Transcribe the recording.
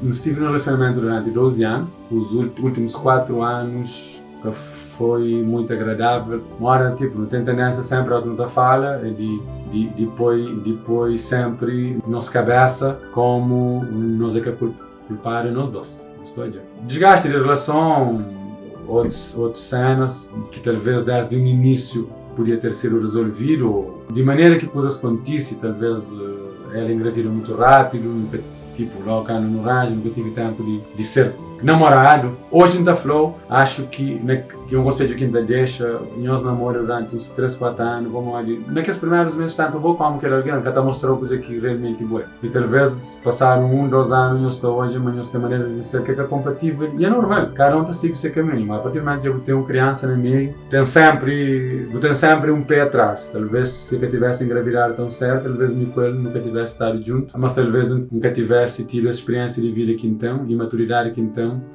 N stive na relacionamento durante 12 anu, os últimos 4 anos ka foi muito agradável. Mora, tipo, nu ten tendência sempre ao que nu ta fala é di di di poi di poi sempre nos cabeça como nos é que é culpado nos dos. Nu sta odja. Desgaste di relason, otus otus cenas ki talvez desde un início podia ter sido resolvido ou di manera ki kuzas kontise, talvez ela engravida muito rápido, nu ka Tipo, logo kandu nu ranja, nu ka tive tempu di di ser namoradu. Oji N ta fla-u, axu ki na ki un konsedju ki N ta dexa, nhos namora duranti uns 3, 4 anu, pamodi na kes primerus mês, tantu bo komu kel algen ka ta mostra-u kuzê ki realmenti bo é. I talvês pasadu un, dos anu nhos ta odja ma nhos ten maneras di ser ki é ka konpatível i é normal, kada un ta sigi se kaminhu. Ma apartir di mumentu dja bu ten un kriansa na meiu, ten sénpri, bu ten sénpri un pé atrás. Talvês si el ka tivesse engravidadu tão sédu, talvês mi ku el nu ka tivesse stadu djuntu, mas talvês N ka tivesse tidu es spriénsia di vida ki N ten i maturidadi ki N ten.